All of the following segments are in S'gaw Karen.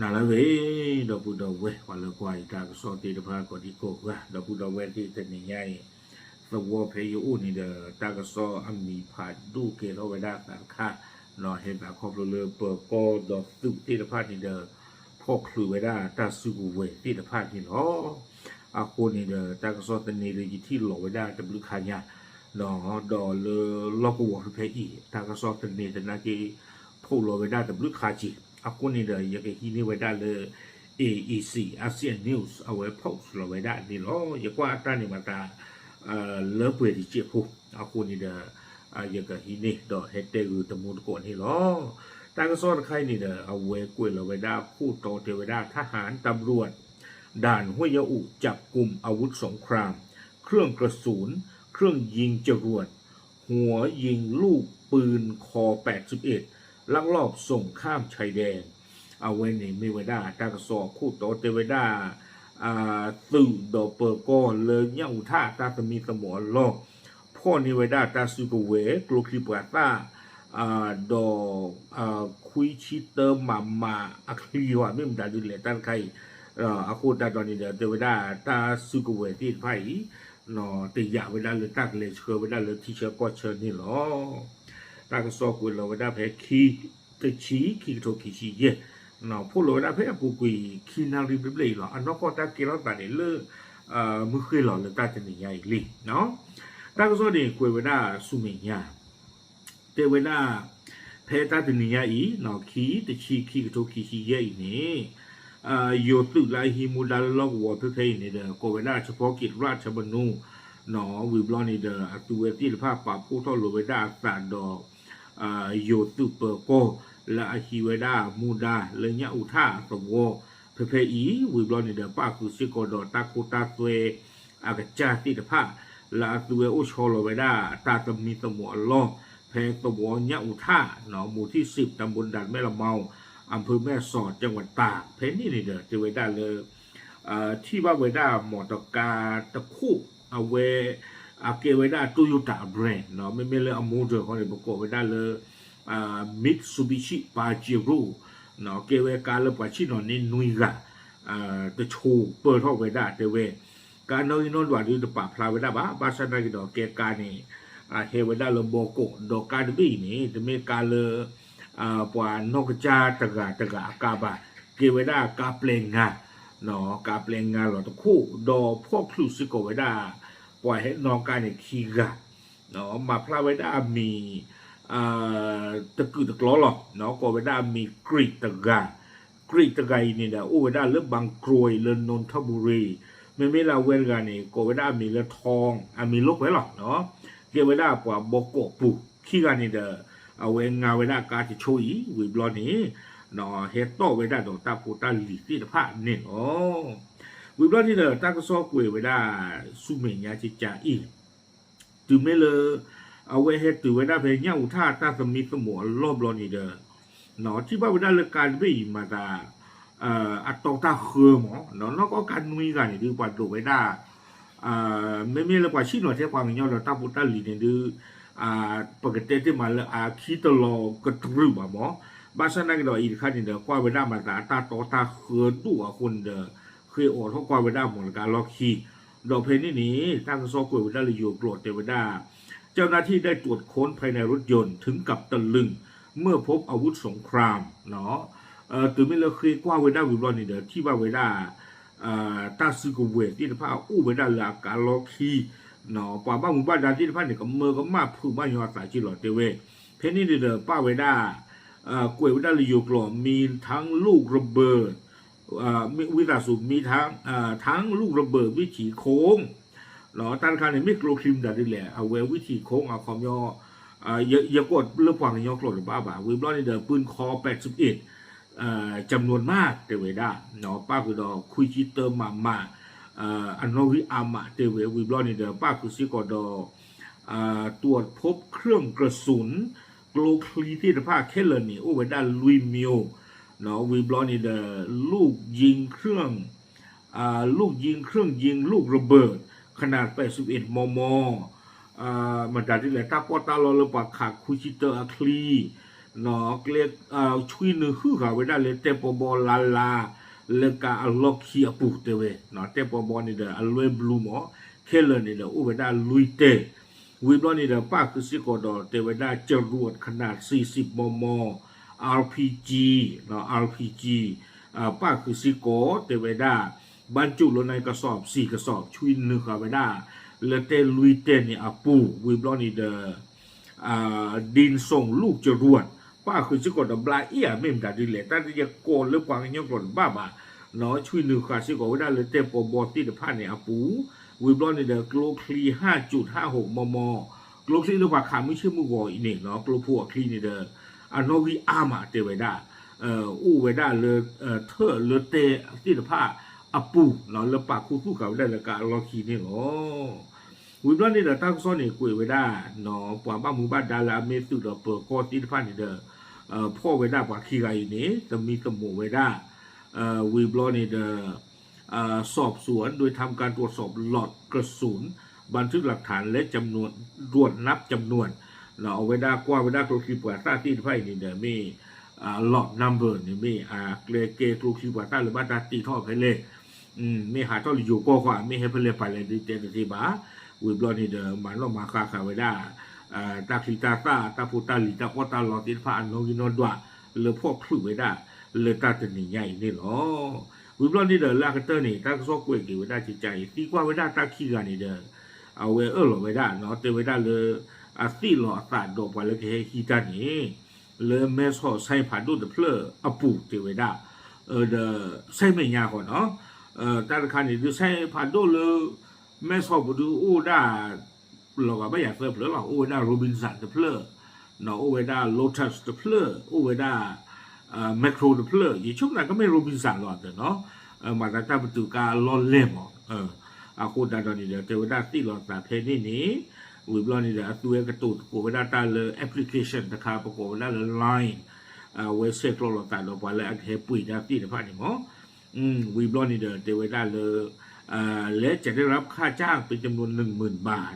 နၤလၢအဂ့ၤ, ဒီပုၢ်ဒီဝဲၢ် ပှၤလၢကွၢ်ယတၢ်ကစီၣ်သ့ၣ်တဖၣ်ကိးဒံကိးဂၤ, ဒီပုၢ်ဒီဝဲၢ်သ့ၣ်တနံၤညါအံၤ, သဝီဖဲယအိၣ်န့ၣ်ဒီး တၢ်ကစီၣ်အမံၤဖးဒိၣ်ကဲထီၣ်ဝဲဒၣ်သးတခါ, ဟဲသးခီဖျိလၢပၢၤကီၢ်ဒီးသုးသ့ၣ်တဖၣ်န့ၣ်ဒီး ဖီၣ်ချုးဝဲဒၣ်တၢ်စုကဝဲၤသ့ၣ်တဖၣ်န့ၣ်လီၤ. အဃိန့ၣ်ဒီး တၢ်ကစီၣ်သန့ၤဒီးယထံၣ်လီၤဝဲဒၣ်တဘျုးခါညါ, ဒီးလၢလီၢ်ကဝီၤဖဲဖဲအံၤ တၢ်ကစီၣ်သန့ၤသနာ်က့ ဖီၣ်လီၤဝဲဒၣ်တဘျုးခါက့ၤ, အဃိန့ၣ်ဒီး ယကဟံးန့ၢ်ဝဲဒၣ်လၢ A E C Asian News အဝဲ post လီၤဝဲဒၣ်န့ၣ်လီၤ. ယကွၢ်အတၢ်န့ၣ်မၤသး လၢပှဲၤတစဲးဖိ, အဃိန့ၣ်ဒီး ယကဟံးန့ၢ်ဒီးဟဲတဲဂုာ်တမူတကိးန့ၣ်လီၤ. တၢ်ကစီၣ်တခါအံၤန့ၣ်ဒီး အဝဲကွဲးလီၤဝဲဒၣ်ခိၣ်တီတဲဝဲဒၣ် ทหารตำรวจด่านห้วยยะอุจับกุมอาวุธสงคราม เครื่องกระสุน เครื่องยิงจรวด หัวยิงลูกปืนคอแปดสิบเอ็ด ลักลอบส่งข้ามชายแดน အဝဲန့ၣ်မ့ၢ်ဝဲဒၣ်တၢ်ကစီၣ်အခိၣ်တီတဲဝဲဒၣ် သုးဒီးပၢၤကီၢ်လၢညၣ်အူထၣ်တၢ်သမံသမိးအလီၢ် ဖီၣ်န့ၢ်ဝဲဒၣ်တၢ်စုကဝဲၤ ကျိချံမျိာ်သၣ် ဒီး ခွံဆံတၢမးမးအချံယွၤ မ့ၢ်မတၤဒ်လဲၣ်တၢ်တခါအံၤ, အဃိသတးဒီးန့ၣ်ဒီး တဲဝဲဒၣ်တၢ်စုကဝဲၤသ့ၣ်တဖၣ်အံၤ တယာ်ဝဲဒၣ်လၢတၢ်ကလဲၤဆှၢဝဲဒၣ်လၢထံဆၢကီၢ်ဆၢန့ၣ်လီၤ. တၢ်ကစီၣ်ကွဲးလီၤဝဲဒၣ်ဖဲခံ တဆံ ခံကထိခံဆံယဲၢ်, ဖီၣ်လီၤဝဲဒၣ်ဖဲအပူၤကွံာ်ခံနၣ်ရံၣ်ဘျဲၣ်ဘျဲၣ်အံၤလီၤ. အနီၢ်ကီၢ်တၢ်ကဲထီၣ်သးန့ၣ်လၢ မုၢ်ဃ့ၢ်လီၤလၢတၢ်တနံၤညါအံၤလံ. တၢ်ကစီၣ်န့ၣ်ကွဲးဝဲဒၣ်ဆူမဲာ်ညါ တဲဝဲဒၣ် ဖဲတၢ်တနံၤညါအံၤ ခံ တဆံ ခံကထိခံဆံယဲၢ်အံၤန့ၣ် ယိၤသုးလၢအဟံးမူဒါလၢလီၢ်ကဝီၤဖဲဖဲအံၤန့ၣ်ဒီး ကိးဝဲဒၣ် เฉพาะกิจราชธรรมนูญ ဝံၤဘျီန့ၣ်ဒီး အသုဝဲသ့ၣ်တဖၣ်ပာ်ဖှိၣ်ထီၣ်လိာ်ဝဲဒၣ်အသးဒီး ယိၤသုးပၢၤကီၢ် လၢအဟံးဝဲဒၣ်မူဒါလၢညၣ်အူထၣ်အသဝီ ဖဲဖဲအံၤ ဝံၤဘျီန့ၣ်ဒီး ပၣ်ဃုာ်စ့ၢ်ကီးဒီးတၢ်ခိတၢ်သွဲ အကစၢ်သ့ၣ်တဖၣ် လၢအသုဝဲအိၣ်ဆီလီၤဝဲဒၣ်တၢ်သမံသမိးအလီၢ် ဖဲသဝီညၣ်အူထၣ် หมู่ที่สิบ ตำบลด่านแม่ละเมา อำเภอแม่สอด จังหวัดตาก ဖဲန့ၣ်န့ၣ်ဒီး တဲဝဲဒၣ်လၢ ထံၣ်ဘၣ်ဝဲဒၣ်မီၣ်တကါတခိၣ် အဝဲ အကဲဝဲဒၣ် Toyota brand မ့မ့ၢ်လၢအ model ဃီန့ၣ် ပကိးဝဲဒၣ်လၢ Mitsubishi Pajero ကဲဝဲကါလၢပှၤဆ့ၣ်နီၤန့ၢ်နွံဂၤ တဆိပၢၢ်ထီၣ်ဝဲဒၣ်တဲဝဲ ကါနီၣ်ဂံၢ်နီၣ်ဒွးဒုးတပာ်ဖျါဝဲဒၣ်ဘၣ် ဘၣ်ဆၣ်သနာ်က့ဒီးကဲကါန့ၣ် ဟဲဝဲဒၣ်လၢဘီကီး ဒီးကါတဘ့ၣ်အံၤန့ၣ် တမ့ၢ်ကါလၢ ပှၤနီၢ်ကစၢ်တဂၤတဂၤအကါဘၣ် ကဲဝဲဒၣ်ကါပျဲငါ ကါပျဲငါလီၤတခိၣ် ဒီးဖီၣ်ချုးစ့ၢ်ကီးဝဲဒၣ် ပှၤဟဲနီၣ်ကါန့ၣ်ခံဂၤ မၤဖျါဝဲဒၣ်အမံၤ တကုာ်တကျီလီၤ ကိးဝဲဒၣ်အမံၤ Greg တဂၤ Greg တဂၤအံၤန့ၣ်ဒီး အိၣ်ဝဲဒၣ်လၢ บางกรวย လၢ นนทบุรี မ့မ့ၢ်လၢအဝဲတဂၤန့ၣ် ကိးဝဲဒၣ်အမံၤလၢ ทอง အမံၤလိာ်ကွဲလီၤ ကဲဝဲဒၣ်ပှၤဘီကီးပူၤ ခံဂၤန့ၣ်ဒီး အဝဲငါဝဲဒၣ်ကါတဆိအံၤ ဝံၤဘျီန့ၣ် ဟဲတီၣ်ဝဲဒၣ်ဒီးတၢ်ဖိတၢ်လံၤသ့ၣ်တဖၣ်န့ၣ်လီၤ. ဝံၤဘျီန့ၣ်ဒီး တၢ်ကစီၣ်ကွဲးဝဲဒၣ် ဆူမဲာ်ညါကကးအံၤ တုၤမ့ၢ်လၢ အဝဲဟဲတုၤဝဲဒၣ်ဖဲညၣ်အူထၣ်တၢ်သမံသမိးအလီၢ်ဘျီန့ၣ်ဒီး ထံၣ်ဘၣ်ဝဲဒၣ်လၢကါတဘ့ၣ်အံၤမၤသး အတီတၢ်ဃၢမး နီၢ်ကီၢ်ကါနွံဂၤန့ၣ်ဒုး ပှၤဒိးဝဲဒၣ် မ့မ့ၢ်လၢပှၤဆ့ၣ်နီၤထဲပှၤကညီဒီးတၢ်ဖိတၢ်လံၤန့ၣ်ဒုး ပကတဲတ့ၢ်မးလၢအခံတလီၤကတြူၢ်ဘၣ်မး ဘၣ်ဆၣ်သနာ်က့ဒီးအံၤတခါန့ၣ်ဒီး ကွၢ်ဝဲဒၣ်မၤသးအတၢ်တီတၢ်ဃၢဒိၣ်အဃိန့ၣ်ဒီး ဃ့အိးထီၣ်ကွၢ်ဝဲဒၣ်မီၣ်တကါလီၢ်ခံ ဒီးဖဲန့ၣ်န့ၣ် တၢ်ကစီၣ်ကွဲးဝဲဒၣ်လၢယိၤကျိာ်တဲဝဲဒၣ် เจ้าหน้าที่ได้ตรวจค้นภายในรถยนต์ ถึงกับตะลึง เมื่อพบอาวุธสงคราม တုၤမ့ၢ်လၢဃ့ကွၢ်ဝဲဒၣ်ဝံၤဘျီန့ၣ်ဒီး ထံၣ်ဘၣ်ဝဲဒၣ် တၢ်စုကဝဲၤသ့ၣ်တဖၣ်အိၣ်ဝဲဒၣ်လၢအကါလီၢ်ခံ ပှၤဘၣ်မူဘၣ်ဒါသ့ၣ်တဖၣ်န့ၣ် ကမၢကမၣ်ဖုးဘၣ်ညီအသးက့လီၤတဲဝဲ ဖဲန့ၣ်န့ၣ်ဒီးပာ်ဝဲဒၣ် ကွဲးဝဲဒၣ်လၢယိၤကျိာ် มีทั้งลูกระเบิด ဝံသးစူၤ มีทั้ง ทั้งลูกระเบิดวิถีโค้ง တၢ်တခါန့ၣ် မ့ၢ်ကျိချံမတၤဒ်လဲၣ် အဝဲ วิถีโค้ง အခီပညီ ယကိးလၢပှၤကညီကျိာ်တဘၣ်ဘၣ် ဝံၤဘျီန့ၣ်ဒီး ปืนคอแปดสิบเอ็ด จำนวนมาก တဲဝဲဒၣ် ပၣ်ဃုာ်ဒီးခွံဆံတၢမးမး အနီၣ်ဂံၢ်အါမးတဲဝဲ ဝံၤဘျီန့ၣ်ဒီး ပၣ်ဃုာ်စ့ၢ်ကီးဒီး ตรวจพบเครื่องกระสุน ကျိချံသ့ၣ်တဖၣ်ခဲလၢာ်န့ၣ် အိၣ်ဝဲဒၣ်လွံၢ်မျိုး ဝံၤဘျီန့ၣ်ဒီး ลูกยิงเครื่อง ลูกยิงเครื่องยิงลูกระเบิด ขนาดแปดสิบเอ็ด มม မတၤဒ်လဲၣ် တၢ်ပီးတၢ်လီလၢပှၤခးခွံဆံတၢအချံ ကျဲ ဆွံနုာ်ဟုၣ်ဃာ်ဝဲဒၣ်လၢတဲၣ်ပီဘီလါလါ လၢကးအလီၢ်ခံအပူၤတဲဝဲ, တဲၣ်ပီဘီန့ၣ်ဒီးအလွဲၢ်ဘျူမး, ခဲလၢာ်န့ၣ်ဒီး အိၣ်ဝဲဒၣ်လွံၢ်တဲၣ်, ဝံၤဘျီန့ၣ်ဒီး ပၣ်ဃုာ်စ့ၢ်ကီးဒီးတဲဝဲဒၣ် จรวดขนาดสี่สิบ มม RPG RPG ပၣ်ဃုာ်စ့ၢ်ကီးတဲဝဲဒၣ် บรรจุลงในกระสอบสี่กระสอบ ဆွံနုာ်ဃာ်ဝဲဒၣ် လၢတဲၣ်လွံၢ်တဲၣ်န့ၣ်အပူၤ, ဝံၤဘျီန့ၣ်ဒီး ดินส่งลูกจรวด ပၣ်ဃုာ်စ့ၢ်ကီးဒီးဘျါအ့ၣ်ဧါ မ့ၢ်မတၤဒ်လဲၣ် တၢ်တယဲၢ်ကိးလၢပှၤကညီကျိာ်တဘၣ်ဘၣ်, ဆွံနုာ်ဃာ်စ့ၢ်ကီးဝဲဒၣ်လၢတဲၣ်ပီဘီသ့ၣ်တဖၣ်န့ၣ်အပူၤ, ဝံၤဘျီန့ၣ်ဒီး ကျိချံ ห้าจุดห้าหก มม ကျိချံလၢပှၤခးမုၢ်ဆ့ၣ်မုၢ်ဂီၤအံၤန့ၣ် ကျိဖိအချံန့ၣ်ဒီး အနီၣ်ဂံၢ်အါမးတဲဝဲဒၣ်, အိၣ်ဝဲဒၣ်လၢ ထၢၣ်လၢတဲၣ်သ့ၣ်တဖၣ်အပူၤ လၢပာ်ခူသူၣ်ဃာ်ဝဲဒၣ်လၢကအလီၢ်ခံန့ၣ်လီၤ. ဝံၤဘျီန့ၣ်ဒီးတၢ်ကစီၣ်န့ၣ်ကွဲးဝဲဒၣ် ပှၤဘၣ်မူဘၣ်ဒါလၢအမ့ၢ်သုးဒီးပၢၤကီၢ်သ့ၣ်တဖၣ်န့ၣ်ဒီး ဖီၣ်ဝဲဒၣ်ပှၤခံဂၤအံၤန့ၣ် သမံသမိးဝဲဒၣ် ဝံၤဘျီန့ၣ်ဒီး สอบสวนโดยทำการตรวจสอบหลอดกระสุน บันทึกหลักฐานและจำนวน ตรวจนับจำนวน အဝဲဒၣ်ကွၢ်ဝဲဒၣ်ကျိချံပှၤသၣ်သ့ၣ်တဖၣ်အံၤန့ၣ်ဒီးမ့ၢ် lot number န့ၣ်မ့ၢ် အကျဲကဲကျိချံပှၤသၣ်လၢဘၣ်တၢ်တ့ထီၣ်ဖဲလဲၣ် မ့ၢ်ဟးထီၣ်လၢယိၤကီၢ်ဃီ မ့ၢ်ဟဲဖဲလဲၣ်ပာ်လဲၣ်ဒ်တဲတသ့ဘၣ်, ဝံၤဘျီန့ၣ်ဒီး မၤနီၣ်မၤဃါဃာ်ဝဲဒၣ် တၢ်ချံတၢ်သၣ် တၢ်ဖိတၢ်လံၤတၢ်အီၣ်တၢ်လီသ့ၣ်တဖၣ်အနီၣ်ဂံၢ်နီၣ်ဒွး လၢဖီၣ်ချုးဝဲဒၣ် လၢတၢ်တနံၤညါအံၤန့ၣ်လီၤ. ဝံၤဘျီန့ၣ်ဒီးလၢအကတၢၢ်န့ၣ် တၢ်ကစီၣ်ကွဲးက့ၤဝဲဒၣ်ကကါအံၤ သံကွၢ်ဝဲဒၣ်တၢ်ခံဂၤန့ၣ်ဒီး အဝဲအၢၣ်လီၤဝဲဒၣ် တဲဝဲဒၣ်လၢ အသ့ၣ်လီၤအသးဒီးပှၤလၢကဟဲဟံးတၢ်န့ၣ် လၢမဲဆီးစဲဖးဒိၣ်တဖျၢၣ်အပူၤတဲဝဲဒၣ် ဒီး စဲမဲာ်ညါဃီနီၤ တၢ်တခါန့ၣ် ဒုးစဲဖးဒိၣ်လၢ မဲဆီးပူၤဒုးအိၣ်ဒၣ် လီၤဂာ်ဘၣ်ယၤသၢဖျၢၣ်လီၤ အိၣ်ဝဲဒၣ် Robinson တဖျၢၣ် အိၣ်ဝဲဒၣ် Lotus တဖျၢၣ် အိၣ်ဝဲဒၣ် Metro တဖျၢၣ် ယဆိကမိၣ်ကမ့ၢ် Robinson လီၤသနီၤ မၤသးတၢ်ပတုာ်ကါအလီၢ်လဲၢ်မး အဃိသတးဒီးန့ၣ်ဒီး တဲဝဲဒၣ်သ့ၣ်လီၤသးဖဲန့ၣ်န့ၣ် ဝံၤဘျီန့ၣ်ဒီး အသုဝဲကတိၤသကိးဝဲဒၣ်တၢ်လၢ application တခါ ပကိးဝဲဒၣ်လၢ Line အဝဲဆဲးကျိးလိာ်သးဒီးပှၤလၢအကဟဲပှ့ၤတၢ်သ့ၣ်တဖၣ်န့ၣ်မး ဝံၤဘျီန့ၣ်ဒီး တဲဝဲဒၣ်လၢ และจะได้รับค่าจ้างเป็นจำนวนหนึ่งหมื่นบาท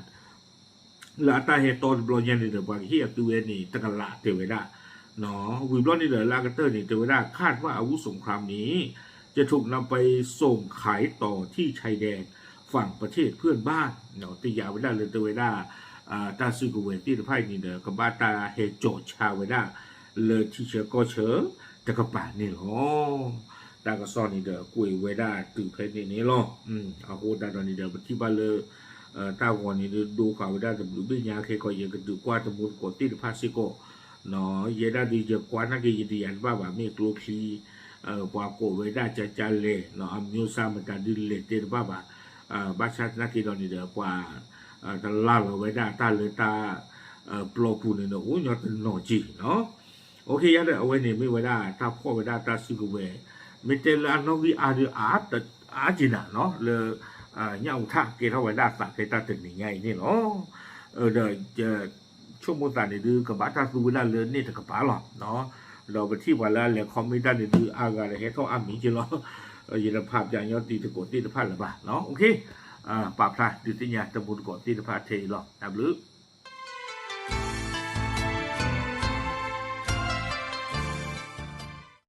လၢအတၢ်ဟဲတီတဘျီညါန့ၣ်ဒီး ပှၤကဟ့ၣ်အသုဝဲန့ၣ် တကလးတဲဝဲဒၣ် ဝံၤဘျီန့ၣ်ဒီး လၢအကတၢၢ်န့ၣ် တဲဝဲဒၣ် คาดว่าอาวุธสงครามนี้ จะถูกนำไปส่งขายต่อที่ชายแดนฝั่งประเทศเพื่อนบ้าน တယာ်ဝဲဒၣ်လၢတဲဝဲဒၣ် တၢ်စုကဝဲၤသ့ၣ်တဖၣ်အံၤန့ၣ်ဒီး ကဘၣ်တၢ်ဟဲကၠီၤဆါဝဲဒၣ် လၢထံဆၢကီၢ်ဆၢတကပၤန့ၣ်လီၤ. တၢ်ကစီၣ်န့ၣ်ဒီးကွဲးဝဲဒၣ်တုၤဖဲန့ၣ်န့ၣ်လီၤ. အဃိသတးဒီးန့ၣ်ဒီး ပထံၣ်ဘၣ်လၢ တၢ်ဂီၤန့ၣ်ဒိဃာ်ဝဲဒၣ်တဘျုးဘ့ၣ်ညါ ခဲကီး ယကဒုးကွၢ်တမူတကိးသ့ၣ်တဖၣ်စ့ၢ်ကီး ယဲဒၣ်ဒုးယကွၢ်နာ်က့ ယတယာ်တဘၣ်ဘၣ် မ့ၢ်ကျိချံ ပှၤကိးဝဲဒၣ်ကကါလဲၣ် အမျိုးအစားမတၤဒုးလဲၣ်တဲတဘၣ်ဘၣ် ဘၣ်ဆၣ်သနာ်က့ဒီးန့ၣ်ဒီး ပှၤ တလၢ်လီၤဝဲဒၣ်တၢ်လၢတၢ် ပျီပူၤန့ၣ်ဒီး အိၣ်ညီတနီၤက့ၤနီၤ အိၣ်ခ့ယါဒီး အဝဲန့ၣ်မ့ၢ်ဝဲဒၣ်တၢ်ဖီၣ်ဝဲဒၣ်တၢ်စုကဝဲၤ မ့ၢ်တဲလၢအနီၣ်ဂံၢ်အါဒုးအါ အါက့ၤနၤနီၤ လၢ ညၣ်အူထၣ်ကဲထီၣ်ဝဲဒၣ်သးဖဲတၢ်တနံၤညါအံၤန့ၣ်လီၤ. ဒီး ဆိကမိၣ်သးန့ၣ်ဒုး ကဘၣ်တၢ်သူဝဲဒၣ်လၢန့ၣ်တကပၤလီၤ. ဒီးပထံၣ်ပှၤလၢအလဲၤ comment တၢ်န့ၣ်ဒုး အါဂၤဒီးဟဲထီၣ်အါမံၤက့ၤလီၤ. ယတဖးပၠးညီတံၤသကိးသ့ၣ်တဖၣ်လၢၤဘၣ်. ပာ်ဖျါဒုးသ့ၣ်ညါတမူတကိးသ့ၣ်တဖၣ်ထဲအံၤလီၤ. တၢ်ဘျုး